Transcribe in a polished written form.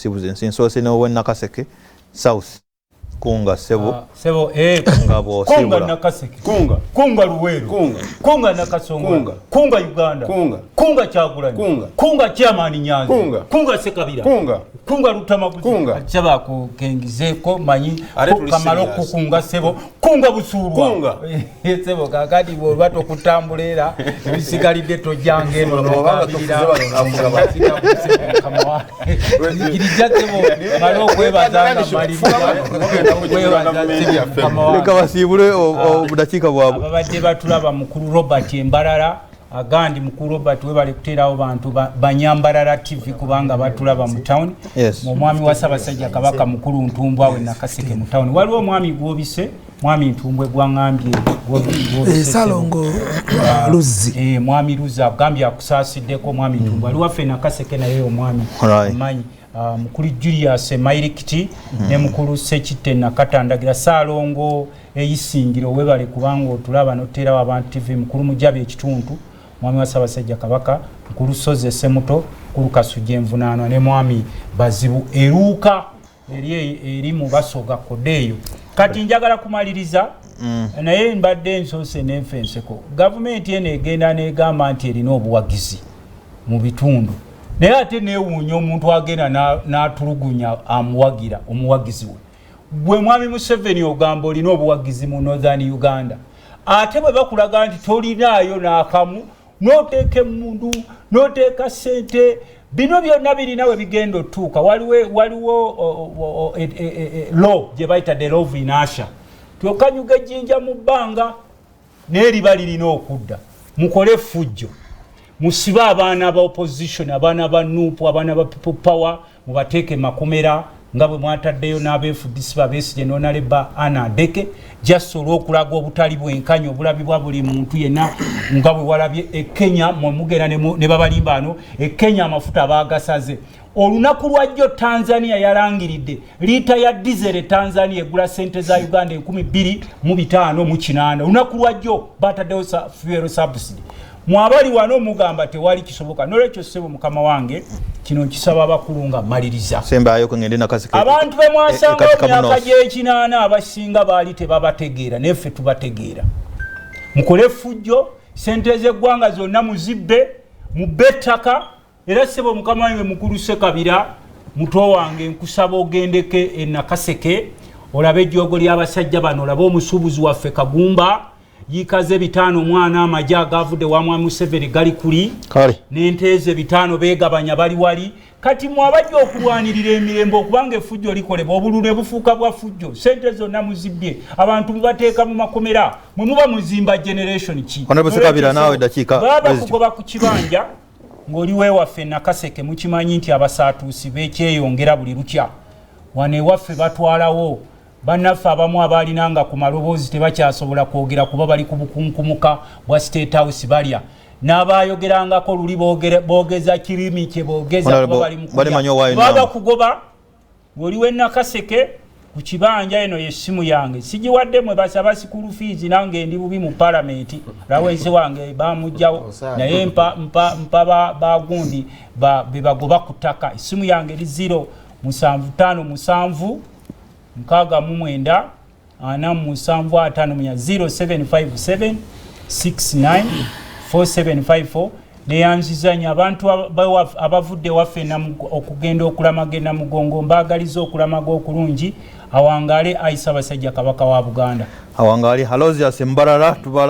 Busibuzi ensi nsoose n'ow'e Nakaseke South. Kunga ssebo. Ah, sebo eh, nga kunga bw'osiibula. Nakaseke. Kunga. Kunga Luweero. Kunga. Kunga Nakasongola. Kunga. Kunga Uganda. Kunga. Kunga Kyagulanyi. Kunga. Kunga Chairman Nyanzi. Kunga. Kunga Sekabira. Kunga. Kunga Lutamaguzi. Kunga. Saba kukengizeeko manyi Ate tuli kamala serious. okukunga sebo. Kunga Busuulwa. Kunga. Sebo kakati bw'oba tokutambula era ebisigalidde tojjanga eno Oba n'okabirira. tufuze bano afuga ba- Nkirijja sebo male okwebaza nga mmaliriza. Okwebaza sebo mukama wange. Leka basiibule obudakiika bwabwe. Ababadde batulaba, mukulu Robert Embalala agandi, mukulu Robert webale kuteerawo bantu Banyambalala TV kubanga batulaba mu town. Omwami wa Ssaabasajja Kabaka mukulu Ntumbwa we Nakaseke mu town, waliwo omwami gwobise, mwami Ntumbwe gwaŋambye gwobise. Salongo Luzzi. Mwami Luzzi agambye akusaasiddeko. Mwami Ntumbwe ali waffe Nakaseke, naye omwami manyi. Ah, mukulu Julius Emairikiti ne mukulu Sekitte Nakatandagira, Saalongo Eyisingiro webale kubanga otulaba noteerawo abantu TV. Mukulu Mujabi Ekituntu, mwami wa Ssaabasajja Kabaka mukulu Soze Semuto, mukulu Kasujja Envunaanwa ne mwami Bazibu Eruuka eri eri mu Basoga kodeeyo. Kati njagala kumaliriza, naye mbadde nsoose nenfa enseko. Gavumenti eno egenda negamba nti erina obuwagizi mu bitundu, naye ate neewuunya omuntu agenda n'atulugunya amuwagira omuwagizi we. Gwe mwami Museveni ogamba olina obuwagizi mu Northern Uganda, ate bwe bakulaga nti tolinaayo n'akamu, n'oteeka emundu, n'oteeka sente. Bino byonna birina we bigenda otuuka. Waliwo law gye bayita the law of inertia. Tyokanyuga ejjinja mu bbanga n'eriba lirina okudda. Mukole effujjo, musibe abaana ba opposition, abaana ba NUP, abaana ba People Power, mubateeke makomera nga bwe mwataddeyo n'abefudisi babesigye nonaleba ana adeke, just olw'okulaga obutali bwenkanya obulabibwa buli muntu yenna nga bwe walabye e Kenya. Mwemugenda ne babalimba ano e Kenya amafuta baagasaze olunaku lwajjo. Tanzania yalangiridde liita ya diesel e Tanzania egula sente za Uganda 2508. Olunaku lwajjo bataddewo fuel subsidy. Mwabali wano mugamba tewali kisoboka. Nolwekyo ssebo mukama wange, kino nkisaba abakulu nga maliriza. Sembayo ngende Nakaseke. Abantu be mwasanga Katika mu myaka North. gy'ekinaana abasinga baali tebabategeera, naye ffe tubategeera. Mukole effujjo, sente z'eggwanga zonna muzibbe, mubbe ettaka. Era ssebo mukama wange mukulu Sekabira, muto wange, nkusaba ogendeke e Nakaseke olabe ejjoogo ly'abasajja bano, olabe omusuubuzi waffe Kagumba yiikaze 5 omwana amagye agavudde wa mwami Museveni gali kuli Kale. n'enteeze 5 beegabanya bali wali. Kati mwe abajja okulwanirira emirembe, okubanga effujjo likolebwa, obululu ne bufuuka bwa fujjo, sente zonna muzibbye, abantu mubateeka mu makomera, mwe muba muzimba generation ki? Honorable Sekabira, naawe dakiika Baba bwezityo. kugoba ku kibanja ng'oli weewaffe Nakaseke, mukimanyi nti abasaatuusi bekyeyongera buli lukya. Wano ewaffe batwalawo bannaffe abamu abaalinanga ku maloboozi tebakyasobola kwogera kuba bali ku bukunkumuka bwa State House balya, n'abayogerangako luli boogeza kirimi kye boogeza kuba Honorable, bali mu kulya. balimanyi owaayo Baba namba. kugoba ng'oli w'e Nakaseke ku kibanja. Eno yessimu yange, sigiwadde mwe basaba school fees. Nange ndi bubi mu palamenti, rawensi wange bamugjawo, naye mpa bagundi be bagoba ku ttaka. Essimu yange eri 0 7 5 7 69 47 54, 0757 69 4754. Neyanzizanya abantu abavudde waffe okugenda okulamaga e Namugongo. Mbaagaliza okulamaga okulungi. Awangaale ayi Ssaabasajja Kabaka wa Buganda. Awangaali. Alozias Mbarara tubala.